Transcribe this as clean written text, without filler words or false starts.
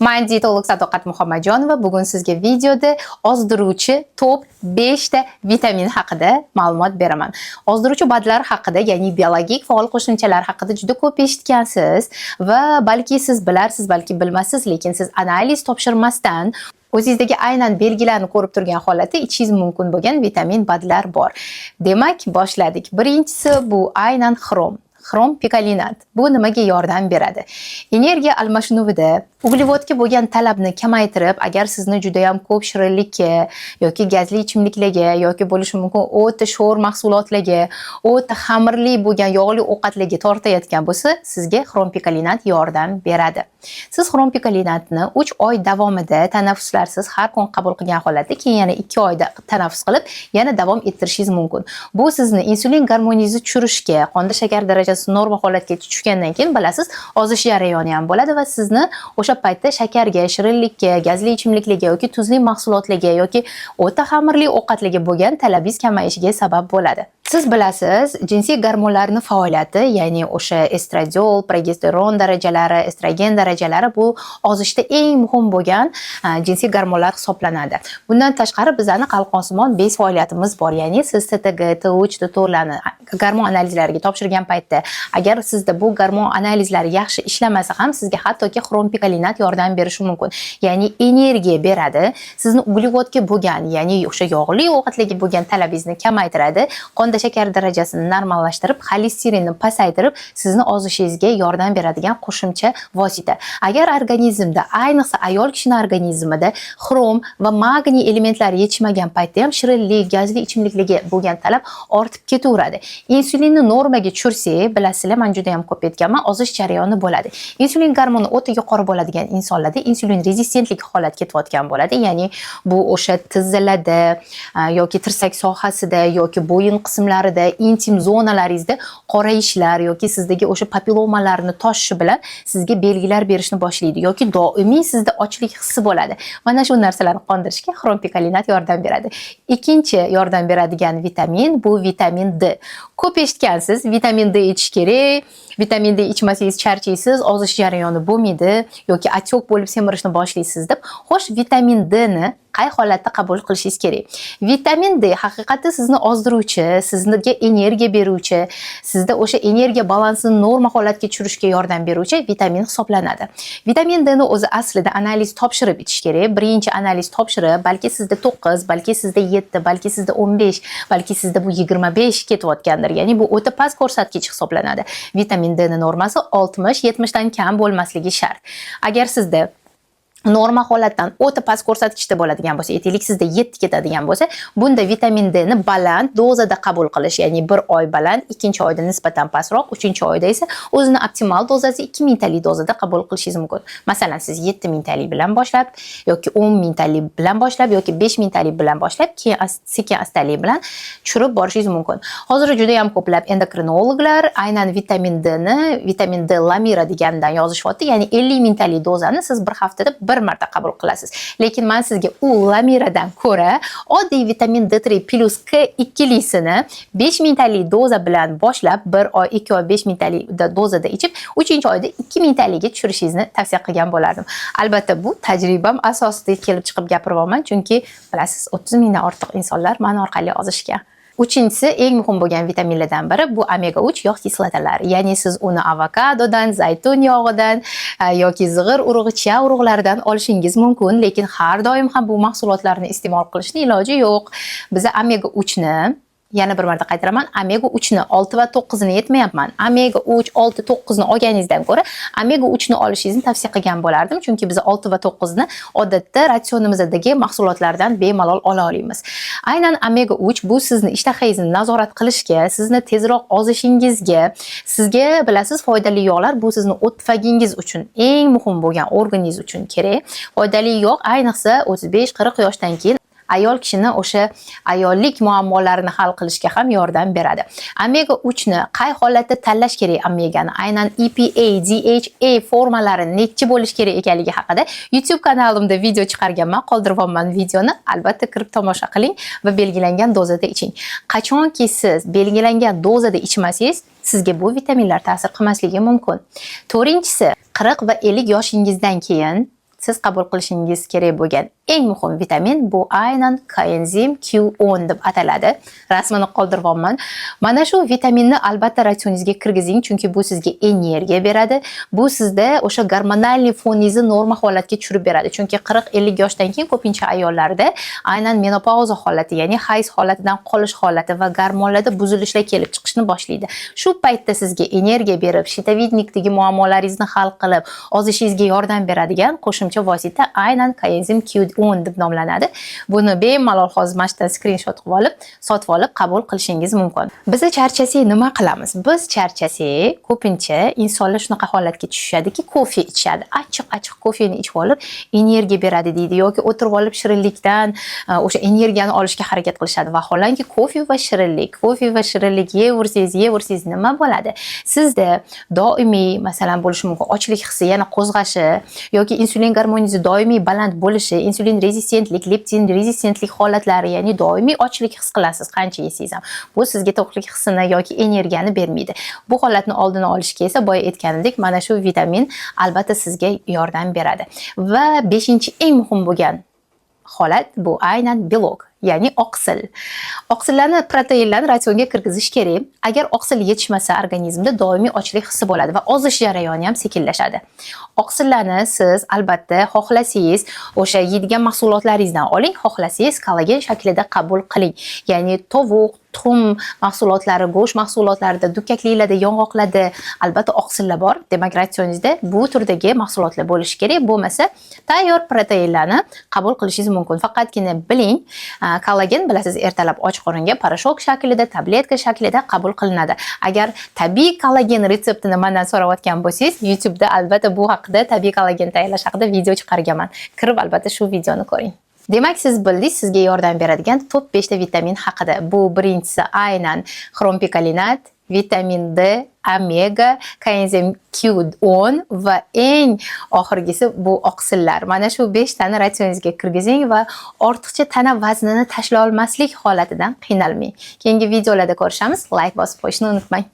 Man dietolog Sadoqat Muhammadjonova. Bugun sizga videoda ozdiruvchi top 5 ta vitamin haqida ma'lumot beraman. Ozdiruvchi BADlar haqida, ya'ni biologik faol qo'shimchalar haqida juda ko'p eshitgansiz va balki siz bilarsiz, balki bilmassiz, lekin siz analiz topshirmasdan o'zingizdagi aynan belgilarni ko'rib turgan holatda ichishingiz mumkin bo'lgan vitamin BADlar bor. Demak, boshladik. Birinchisi bu aynan xrom. Xrom pikolinat. Bu nimaga yordam beradi? Energiya almashinuvida uglevodga bo'lgan talabni kamaytirib, agar sizni juda ham ko'p shirinlikka yoki gazli ichimliklarga yoki bo'lishi mumkin o'ta sho'r mahsulotlarga, o'ta xamirli bo'lgan yog'li ovqatlarga tortayotgan bo'lsa, sizga xrom pikolinat yordam beradi. Siz xrom pikolinatni 3 oy davomida tanaffuslarsiz har kun qabul qilgan holatda, keyin yana 2 oyda tanaffus qilib, yana davom ettirishingiz mumkin. Bu sizni insulin gormoningizni tushirishga, qonda shakar darajasi norma holatga tushgandan keyin, bilasiz, ozish jarayoni ham bo'ladi va sizni o'sha paytda shakarga, shirinlikka, gazli ichimliklarga yoki tuzli mahsulotlarga yoki o'ta xamirli ovqatlarga bo'lgan talabingiz kamayishiga sabab bo'ladi. Siz bilasiz, jinsiy gormonlarni faoliyati, ya'ni o'sha estradiol, progesteron darajalari, estrogen darajalari bu ozishda eng muhim bo'lgan jinsiy gormonlar hisoblanadi. Bundan tashqari, bizani qalqonsimon bez faoliyatimiz bor, ya'ni siz ТТГ, T3, T4larni gormon analizlariga topshirgan paytda, agar sizda bu gormon analizlari yaxshi ishlamasa ham, sizga hattoki xrom pikolinat yordam berishi mumkin. Ya'ni energiya beradi, sizni uglevodga bo'lgan, ya'ni o'sha yog'li ovqatlarga bo'lgan talabingizni kamaytiradi, qonda shakar darajasini normallashtirib, xolesterinni pasaytirib, sizni ozishingizga yordam beradigan qo'shimcha vosita. Agar organizmda, ayniqsa ayol kishini organizmida xrom va magniy elementlari yetishmagan paytda ham shirinlik, gazli ichimliklarga bo'lgan talab ortib ketaveradi. Insulinni normaga tushirsak, bilasizlar, man juda ham ko'p aytganman, ozish jarayoni bo'ladi. Insulin gormoni o'ta yuqori bo'ladigan insonlarda insulin rezistentlik holat ketayotgan bo'ladi. Ya'ni bu o'sha tizzalarda yoki tirsak sohasida yoki bo'yin qismlarida, intim zonalaringizda qorayishlar yoki sizdagi o'sha papillomalarni toshishi bilan sizga belgilar berishni boshlaydi yoki doimiy sizda ochlik hissi bo'ladi. Mana shu narsalarni qondirishga xrom pikolinat yordam beradi. Ikkinchi yordam beradigan vitamin bu vitamin D. Ko'p eshitgansiz, vitamin D ichish kerak, vitamin D ichmasangiz charchaysiz, ozish jarayoni bo'lmaydi yoki отек bo'lib semirishni boshlaysiz deb. Xo'sh, vitamin D ni qay holatda qabul qilishingiz kerak? Vitamin D haqiqatda sizni ozdiruvchi, sizga energiya beruvchi, sizda o'sha energiya balansini norma holatga tushirishga yordam beruvchi vitamin hisoblanadi. Vitamin D ni o'zi aslida analiz topshirib ichish kerak. Birinchi analiz topshirib, balki sizda 9, balki sizda 7, balki sizda 15, balki sizda bu 25 ketayotgandir. Ya'ni bu o'ta past ko'rsatkich hisoblanadi. Vitamin D ni normasi 60-70 dan kam bo'lmasligi shart. Agar sizda norma holatdan o'ta past ko'rsatkichda bo'ladigan bo'lsa, aytaylik, sizda 7 ketadigan bo'lsa, bunda vitamin D ni baland dozada qabul qilish, ya'ni bir oy baland, ikkinchi oyda nisbatan pastroq, uchinchi oyda esa o'zini optimal dozasi 2 mingtalik dozada qabul qilishingiz mumkin. Masalan, siz 7 mingtalik bilan boshlab yoki 10 mingtalik bilan boshlab yoki 5 mingtalik bilan boshlab, keyin sekin astalik bilan tushirib borishingiz mumkin. Hozir juda ham ko'plab endokrinologlar aynan vitamin D ni vitamin D Lamira degandan yozishyapti, ya'ni 50 mingtalik dozani siz bir haftada bir marta qabul qilasiz. Lekin men sizga u Lamiradan ko'ra oddiy vitamin D3 plus K ikkilisini 5 mingtalik doza bilan boshlab, bir oy, 2 oy 5 mingtalik dozada ichib, 3-oyda 2 mingtaliga tushirishingizni tavsiya qilgan bo'lardim. Albatta, bu tajribam asosida kelib chiqib gapiryapman, chunki bilasiz, 30 mingdan ortiq insonlar mani orqali ozishgan. Uchinchisi, eng muhim bo'lgan vitaminlardan biri bu omega 3 yog' kislotalari. Ya'ni siz uni avokadodan, zaytun yog'idan yoki zig'ir urug'i, chia urug'laridan olishingiz mumkin, lekin har doim ham bu mahsulotlarni iste'mol qilishni iloji yo'q. Biza omega 3 ni, yana bir marta qaytaraman, omega 3 ni, 6 va 9 ni aytmayapman. Omega 3, 6, 9 ni olganingizdan ko'ra omega 3 ni olishingizni tavsiya qilgan bo'lardim, chunki biz 6 va 9 ni odatda ratsionimizdagi mahsulotlardan bemalol ola olamiz. Aynan omega 3 bu sizni ishtahangizni nazorat qilishga, sizni tezroq ozishingizga, sizga, bilasiz, foydali yog'lar bu sizni o't tufagingiz uchun eng muhim bo'lgan organingiz uchun kerak. Foydali yog' ayniqsa 35-40 yoshdan keyin ayol kishini o'sha ayollik muammolarini hal qilishga ham yordam beradi. Omega 3 ni qay holatda tanlash kerak omegani? Aynan EPA, DHA formalari nechi bo'lishi kerak ekanligi haqida YouTube kanalimda video chiqarganman, qoldiryapman videoni. Albatta kirib tomosha qiling va belgilangan dozada iching. Qachonki siz belgilangan dozada ichmasangiz, sizga bu vitaminlar ta'sir qilmasligi mumkin. To'rtinchisi, 40 va 50 yoshingizdan keyin Siz qabul qilishingiz kerak bo'lgan eng muhim vitamin bu aynan koenzim Q10 deb ataladi. Rasmini qoldiryapman. Mana shu vitaminni albatta ratsioningizga kirgizing, chunki bu sizga energiya beradi. Bu sizda o'sha гормональный foningizni norma holatga tushirib beradi. Chunki 40-50 yoshdan keyin ko'pincha ayollarda aynan menopauza holati, ya'ni hayz holatidan qolish holati va gormonlarda buzilishlar kelib chiqishni boshlaydi. Shu paytda sizga energiya berib, щитовидник dagi muammolaringizni hal qilib, ozishingizga yordam beradigan qo'shimcha vosita aynan koenzim Q10 deb nomlanadi. Buni bemalol hozir mana shu yerdan skrinshot qilib olib, sotib olib qabul qilishingiz mumkin. Biz charchasak nima qilamiz? Biz charchasak, ko'pincha insonlar shunaqa holatga tushishadiki, kofe ichishadi. Achchiq achchiq kofeni ichib olib, energiya beradi deydi yoki o'tirib olib shirinlikdan o'sha energiyani olishga harakat qilishadi. Vaholanki kofe va shirinlik yeyaversangiz, yeyaversangiz nima bo'ladi? Sizda doimiy, masalan, bo'lishi mumkin ochlik hissi yana qo'zg'ashi yoki insulin gormoningiz doimiy baland bo'lishi, insulin rezistentlik, leptin rezistentlik holatlari, ya'ni doimiy ochlik his qilasiz qancha yesangiz ham. Bu sizga to'qlik hissini yoki energiyani bermaydi. Bu holatni oldini olishga esa boya aytganimdek, mana shu vitamin albatta sizga yordam beradi. Va beshinchi eng muhim bo'lgan holat bu aynan белок, ya'ni oqsil. Oqsillarni, proteinlarni ratsionga kirgizish kerak. Agar oqsil yetishmasa, organizmda doimiy ochlik hissi bo'ladi va ozish jarayoni ham sekinlashadi. Oqsillarni siz albatta xohlasangiz o'sha yeydigan mahsulotlaringizdan oling, xohlasangiz kollagen shaklida qabul qiling. Ya'ni tovuq, tuxum mahsulotlari, go'sht mahsulotlarida, dukkakliklarda, yong'oqlarda albatta oqsillar bor. Demak, ratsioningizda bu turdagi mahsulotlar bo'lishi kerak. Bo'lmasa, tayyor proteinlarni qabul qilishingiz mumkin. Faqatgina biling, kollagen, bilasiz, ertalab och qoringa порошок shaklida, tabletka shaklida qabul qilinadi. Agar tabiiy kollagen retseptini mendan so'rayotgan bo'lsangiz, YouTube'da albatta bu haqida, tabiiy kollagen tayyorlash haqida video chiqarganman. Kirib albatta shu videoni ko'ring. Demak, siz bildingiz sizga yordam beradigan top 5 ta vitamin haqida. Bu birinchisi aynan xrompikolinat, vitamin D, omega, koenzim Q10 va eng oxirgisi bu oqsillar. Mana shu 5 tani ratsioningizga kirgizing va ortiqcha tana vaznini tashlay olmaslik holatidan qiynalmang. Keyingi videolarda ko'rishamiz. Like bosib qo'yishni unutmang.